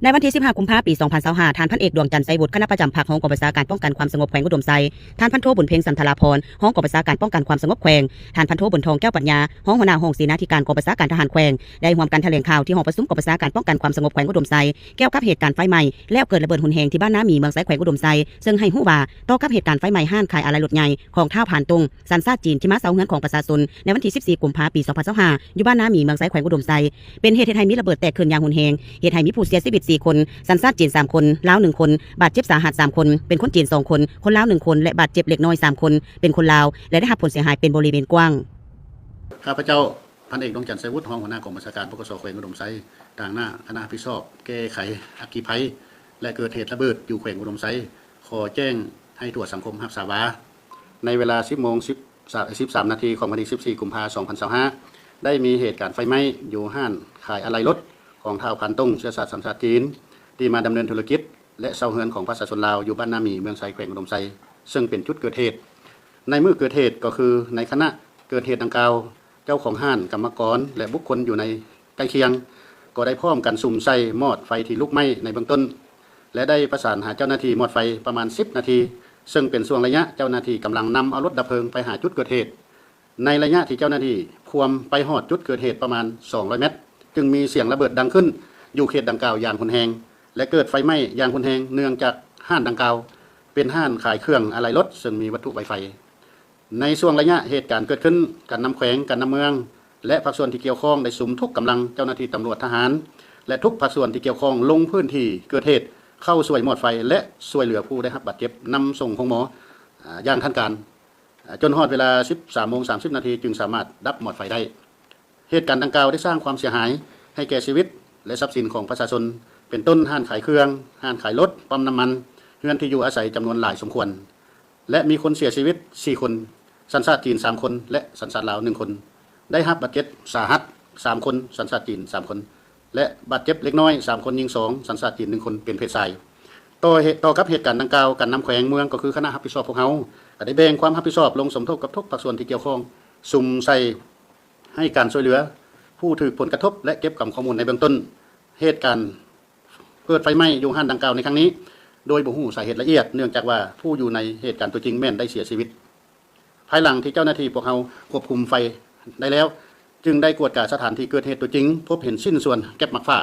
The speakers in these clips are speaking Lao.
ໃນວັນທີສິບຫ້າ ກຸມພາ ປີສອງພັນຊາວຫ້າ ທ່ານພັນເອກ ດວງຈັນ ໄຊວຸດ ຄະນະປະຈຳພັກ ຮອງກອງບັນຊາການປ້ອງກັນຄວາມສະຫງົບແຂວງອຸດົມໄຊ, ທ່ານພັນໂທ ບຸນເພັງ ສັນທະລາພອນ ຮອງກອງບັນຊາການປ້ອງກັນຄວາມສະຫງົບແຂວງ, ທ່ານພັນໂທ ບຸນທອງ ແກ້ວປັນຍາ ຮອງຫົວໜ້າຫ້ອງເສນາທິການກອງບັນຊາການທະຫານແຂວງ ໄດ້ຮ່ວມກັນຖະແຫຼງຂ່າວທີ່ຫ້ອງປະຊຸມກອງບັນຊາການປ້ອງກັນຄວາມສະຫງົບແຂວງອຸດົມໄຊ ກ່ຽວກັບເຫດການໄຟໄໝ້ແລ້ວເກີດລະເບີດຮຸນແຮງທີ່ບ້ານນາໝີ ເມືອງໄຊ ແຂວງອຸດົມໄຊ, ເຊິ່ງໃຫ້ຮູ້ວ່າ ຕໍ່ກັບເຫດການໄຟໄໝ້ຮ້ານຂາຍອາໄຫຼ່ລົດໃຫຍ່ຂອງທ້າວ ພານ ຕົງ ສັນຊາດຈີນ ທີ່ມາເຊົ່າເຮືອນຂອງປະຊາຊົນໃນວັນທີສິບສີ່ ກຸມພາ ປີສອງພັນຊາວຫ້າ ຢູ່ບ້ານນາໝີ ເມືອງໄຊ ແຂວງອຸດົມໄຊ ເປັນເຫດເຮັດໃຫ້ມີລະເບີດແຕກຂຶ້ນຢ່າງຮຸນແຮງ, ເຮັດໃຫ້ມີຜູ້ເສຍຊີວິດສີ່ຄົນ, ສັນຊາດຈີນສາມຄົນ, ລາວໜຶ່ງຄົນ, ບາດເຈັບສາຫັດສາມຄົນ, ເປັນຄົນຈີນສອງຄົນ, ຄົນລາວໜຶ່ງຄົນ ແລະ ບາດເຈັບເລັກນ້ອຍສາມຄົນ, ເປັນຄົນລາວ ແລະ ໄດ້ຮັບຜົນເສຍຫາຍເປັນບໍລິເວນກວ້າງ. ຂ້າພະເຈົ້າ ພັນເອກ ດວງຈັນ ໄຊວຸດ ຮອງຫົວໜ້າກອງບັນຊາການ ປກສ ແຂວງອຸດົມໄຊ, ຕາງໜ້າຄະນະຮັບຜິດຊອບແກ້ໄຂອັກຄີໄພ ແລະ ເກີດເຫດລະເບີດຢູ່ແຂວງອຸດົມໄຊ ຂໍແຈ້ງໃຫ້ທົ່ວສັງຄົມຮັບຊາບວ່າ ໃນເວລາ ສິບໂມງ ສິບ ສິບສາມນາທີ ຂອງວັນທີ ສິບສີ່ ກຸມພາ ສອງພັນຊາວຫ້າ ໄດ້ມີເຫດການໄຟໄໝ້ຢູ່ຮ້ານຂາຍອາໄຫຼ່ລົດຂອງທ້າວ ພານ ຕົງ ເຊື້ອຊາດສັນຊາດຈີນ ທີ່ມາດຳເນີນທຸລະກິດ ແລະ ເຊົ່າເຮືອນຂອງປະຊາຊົນລາວ ຢູ່ບ້ານນາໝີ ເມືອງໄຊ ແຂວງອຸດົມໄຊ ເຊິ່ງເປັນຈຸດເກີດເຫດ. ໃນມື້ເກີດເຫດ ກໍຄືໃນຂະນະເກີດເຫດດັ່ງກ່າວ, ເຈົ້າຂອງຮ້ານ, ກຳມະກອນ ແລະ ບຸກຄົນຢູ່ໃນໃກ້ຄຽງ ກໍໄດ້ພ້ອມກັນສຸມໃສ່ມອດໄຟທີ່ລຸກໄໝ້ໃນເບື້ອງຕົ້ນ ແລະ ໄດ້ປະສານຫາເຈົ້າໜ້າທີ່ມອດໄຟປະມານ ສິບນາທີ, ເຊິ່ງເປັນຊ່ວງໄລຍະເຈົ້າໜ້າທີ່ກຳລັງນຳເອົາລົດດັບເພີງໄປຫາຈຸດເກີດເຫດ. ໃນໄລຍະທີ່ເຈົ້າໜ້າທີ່ພວມໄປຮອດຈຸດເກີດເຫດປະມານ ສອງຮ້ອຍແມັດ ຈຶ່ງມີສຽງລະເບີດດັງຂຶ້ນຢູ່ເຂດດັ່ງກ່າວຢ່າງຮຸນແຮງ ແລະ ເກີດໄຟໄໝ້ຢ່າງຮຸນແຮງ ເນື່ອງຈາກຮ້ານດັ່ງກ່າວເປັນຮ້ານຂາຍເຄື່ອງອາໄຫຼ່ລົດ ເຊິ່ງມີວັດຖຸໄວໄຟ. ໃນຊ່ວງໄລຍະເຫດການເກີດຂຶ້ນ, ການນຳແຂວງ, ການນຳເມືອງ ແລະ ພາກສ່ວນທີ່ກ່ຽວຂ້ອງໄດ້ສຸມທຸກກຳລັງເຈົ້າໜ້າທີ່ຕຳຫຼວດ, ທະຫານ ແລະ ທຸກພາກສ່ວນທີ່ກ່ຽວຂ້ອງລົງພື້ນທີ່ເກີດເຫດ ເຂົ້າຊ່ວຍມອດໄຟ ແລະ ຊ່ວຍເຫຼືອຜູ້ໄດ້ຮັບບາດເຈັບນຳສົ່ງໂຮງໝໍ ອາ ຢ່າງທັນການ. ຈົນຮອດເວລາ ສິບສາມໂມງ ສາມສິບນາທີ ຈຶ່ງສາມາດດັບມອດໄຟໄດ້. ເຫດການດັ່ງກ່າວໄດ້ສ້າງຄວາມເສຍຫາຍໃຫ້ແກ່ຊີວິດ ແລະ ຊັບສິນຂອງປະຊາຊົນ ເປັນຕົ້ນ ຮ້ານຂາຍເຄື່ອງ, ຮ້ານຂາຍລົດ, ປ້ຳນ້ຳມັນ, ເຮືອນທີ່ຢູ່ອາໄສຈຳນວນຫຼາຍສົມຄວນ ແລະ ມີຄົນເສຍຊີວິດສີ່ຄົນ, ສັນຊາດຈີນສາມຄົນ ແລະ ສັນຊາດລາວໜຶ່ງຄົນ, ໄດ້ຮັບບາດເຈັບສາຫັດສາມຄົນ, ສັນຊາດຈີນສາມຄົນ ແລະ ບາດເຈັບເລັກນ້ອຍສາມຄົນ, ຍິງສອງ, ສັນຊາດຈີນໜຶ່ງຄົນ ເປັນເພດຊາຍ. ຕໍ່ເຫດ ຕໍ່ກັບເຫດການດັ່ງກ່າວ, ການນຳແຂວງເມືອງ ກໍຄືຄະນະຮັບຜິດຊອບພວກເຮົາ ກໍໄດ້ແບ່ງຄວາມຮັບຜິດຊອບລົງສົມທົບກັບທຸກພາກສ່ວນທີ່ກ່ຽວຂ້ອງ, ສຸມໃສ່ໃຫ້ການຊ່ວຍເຫຼືອຜູ້ຖືກຜົນກະທົບ ແລະ ເກັບກຳຂໍ້ມູນໃນເບື້ອງຕົ້ນເຫດການເກີດໄຟໄໝ້ຢູ່ຮ້ານດັ່ງກ່າວໃນຄັ້ງນີ້ ໂດຍບໍ່ຮູ້ສາເຫດລະອຽດ, ເນື່ອງຈາກວ່າຜູ້ຢູ່ໃນເຫດການຕົວຈິງແມ່ນໄດ້ເສຍຊີວິດ. ພາຍຫຼັງທີ່ເຈົ້າໜ້າທີ່ພວກເຮົາຄວບຄຸມໄຟໄດ້ແລ້ວ, ຈຶ່ງໄດ້ກວດກາສະຖານທີ່ເກີດເຫດຕົວຈິງ, ພົບເຫັນຊິ້ນສ່ວນແກັບໝາກຝ້າ.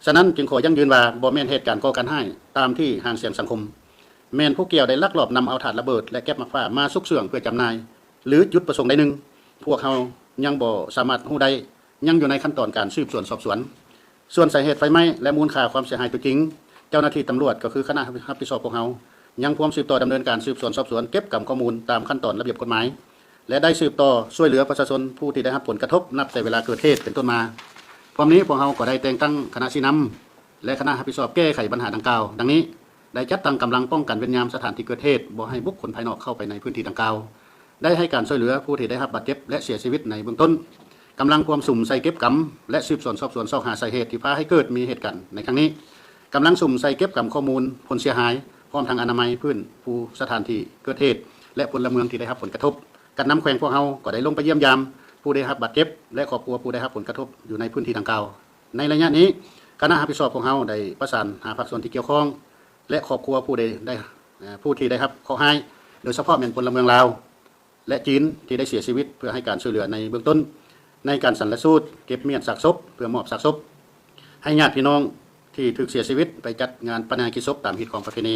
ສະນັ້ນຈຶ່ງຂໍຢັ້ງຢືນວ່າບໍ່ແມ່ນເຫດການກໍ່ການຮ້າຍຕາມທີ່ຫາງສຽງສັງຄົມ, ແມ່ນຜູ້ກ່ຽວໄດ້ລັກລອບນຳເອົາຖາດລະເບີດ ແລະ ແກັບໝາກຝ້າມາຊຸກເຊື່ອງເພື່ອຈຳໜ່າຍ ຫຼື ຈຸດປະສົງໃດໜຶ່ງ, ພວກເຮົາຍັງບໍ່ສາມາດຮູ້ໄດ້, ຍັງຢູ່ໃນຂັ້ນຕອນການສືບສວນສອບສວນ. ສ່ວນສາເຫດໄຟໄໝ້ ແລະ ມູນຄ່າຄວາມເສຍຫາຍຕົວຈິງ, ເຈົ້າໜ້າທີ່ຕຳຫຼວດ ກໍຄືຄະນະຮັບຜິດຊອບພວກເຮົາ ຍັງພວມສືບຕໍ່ດຳເນີນການສືບສວນສອບສວນ ເກັບກຳຂໍ້ມູນຕາມຂັ້ນຕອນລະບຽບກົດໝາຍ ແລະ ໄດ້ສືບຕໍ່ຊ່ວຍເຫຼືອປະຊາຊົນຜູ້ທີ່ໄດ້ຮັບຜົນກະທົບນັບແຕ່ເວລາເກີດເຫດເປັນຕົ້ນມາ. ພ້ອມນີ້ພວກເຮົາກໍໄດ້ແຕ່ງຕັ້ງຄະນະຊີ້ນຳ ແລະ ຄະນະຮັບຜິດຊອບແກ້ໄຂບັນຫາດັ່ງກ່າວ ດັ່ງນີ້: ໄດ້ຈັດຕັ້ງກຳລັງປ້ອງກັນເວັ້ນຍາມສະຖານທີ່ເກີດເຫດ, ບໍ່ໃຫ້ບຸກຄົນພາຍນອກເຂົ້າໄປໃນພື້ນທີ່ດັ່ງກ່າວ. ໄດ້ໃຫ້ການຊ່ວຍເຫຼືອຜູ້ທີ່ໄດ້ຮັບບາດເຈັບ ແລະ ເສຍຊີວິດໃນເບື້ອງຕົ້ນ. ກຳລັງພວມສຸມໃສ່ເກັບກຳ ແລະ ສືບສວນສອບສວນຊອກຫາສາເຫດທີ່ພາໃຫ້ເກີດມີເຫດການໃນຄັ້ງນີ້. ກຳລັງສຸມໃສ່ເກັບກຳຂໍ້ມູນຜົນເສຍຫາຍ ພ້ອມທັງອະນາໄມພື້ນຜູ້ສະຖານທີ່ເກີດເຫດ ແລະ ພົນລະເມືອງທີ່ໄດ້ຮັບຜົນກະທົບ. ການນຳແຂວງພວກເຮົາກໍໄດ້ລົງໄປຢ້ຽມຢາມຜູ້ໄດ້ຮັບບາດເຈັບ ແລະ ຄອບຄົວຜູ້ໄດ້ຮັບຜົນກະທົບຢູ່ໃນພື້ນທີ່ດັ່ງກ່າວ. ໃນໄລຍະນີ້, ຄະນະຮັບຜິດຊອບພວກເຮົາໄດ້ປະສານຫາພາກສ່ວນທີ່ກ່ຽວຂ້ອງ ແລະ ຄອບຄົວຜູ້ໄດ້ ໄດ້ ເອີ ຜູ້ທີ່ໄດ້ຮັບເຄາະຮ້າຍ ໂດຍສະເພາະແມ່ນພົນລະເມືອງລາວ ແລະ ຈີນ ທີ່ໄດ້ເສຍຊີວິດ ເພື່ອໃຫ້ການຊ່ວຍເຫຼືອໃນເບື້ອງຕົ້ນ ໃນການຊັນນະສູດ, ເກັບມ້ຽນຊາກສົບ ເພື່ອມອບຊາກສົບໃຫ້ຍາດພີ່ນ້ອງທີ່ຖືກເສຍຊີວິດ ໄປຈັດງານປານະກິດສົບຕາມຮີດຄອງປະເພນີ.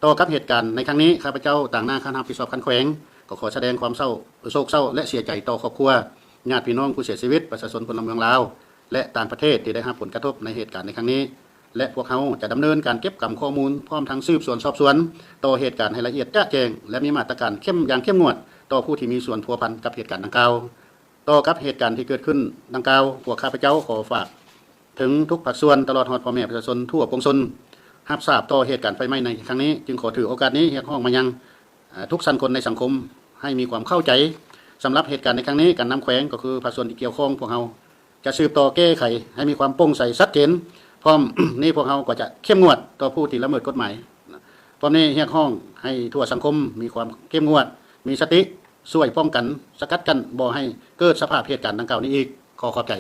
ຕໍ່ກັບເຫດການໃນຄັ້ງນີ້, ຂ້າພະເຈົ້າຕາງໜ້າຄະນະຮັບຜິດຊອບຂັ້ນແຂວງ ກໍຂໍສະແດງຄວາມເສົ້າ ໂສກເສົ້າ ແລະ ເສຍໃຈຕໍ່ຄອບຄົວ, ຍາດພີ່ນ້ອງຜູ້ເສຍຊີວິດ, ປະຊາຊົນພົນລະເມືອງລາວ ແລະ ຕ່າງປະເທດທີ່ໄດ້ຮັບຜົນກະທົບໃນເຫດການໃນຄັ້ງນີ້ ແລະ ພວກເຮົາຈະດຳເນີນການເກັບກຳຂໍ້ມູນ ພ້ອມທັງສືບສວນສອບສວນຕໍ່ເຫດການໃຫ້ລະອຽດຈະແຈ້ງ ແລະ ມີມາດຕະການເຂັ້ມ ຢ່າງເຂັ້ມງວດຕໍ່ຜູ້ທີ່ມີສ່ວນພົວພັນກັບເຫດການດັ່ງກ່າວ. ຕໍ່ກັບເຫດການທີ່ເກີດຂຶ້ນດັ່ງກ່າວ, ພວກຂ້າພະເຈົ້າຂໍຝາກເຖິງທຸກພາກສ່ວນ ຕະຫຼອດຮອດພໍ່ແມ່ປະຊາຊົນທົ່ວປວງຊົນ ຮັບຊາບຕໍ່ເຫດການໄຟໄໝ້ໃນຄັ້ງນີ້, ຈຶ່ງຂໍຖືໂອກາດນີ້ຮຽກຮ້ອງມາຍັງ ເອີ ທຸກຊັ້ນຄົນໃນສັງຄົມໃຫ້ມີຄວາມເຂົ້າໃຈ. ສຳລັບເຫດການໃນຄັ້ງນີ້, ການນຳແຂວງ ກໍຄືພາກສ່ວນທີ່ກ່ຽວຂ້ອງ ພວກເຮົາຈະສືບຕໍ່ແກ້ໄຂໃຫ້ມີຄວາມໂປ່ງໃສຊັດເຈນ. ພ້ອມນີ້ພວກເຮົາກໍຈະເຂັ້ມງວດຕໍ່ຜູ້ທີ່ລະເມີດກົດໝາຍ. ພ້ອມນີ້ຮຽກຮ້ອງໃຫ້ທົ່ວສັງຄົມມີຄວາມເຂັ້ມງວດ, ມີສະຕິ, ຊ່ວຍປ້ອງກັນ, ສະກັດກັ້ນບໍ່ໃຫ້ເກີດສະພາບເຫດການດັ່ງກ່າວນີ້ອີກ. ຂໍຂອບໃຈ.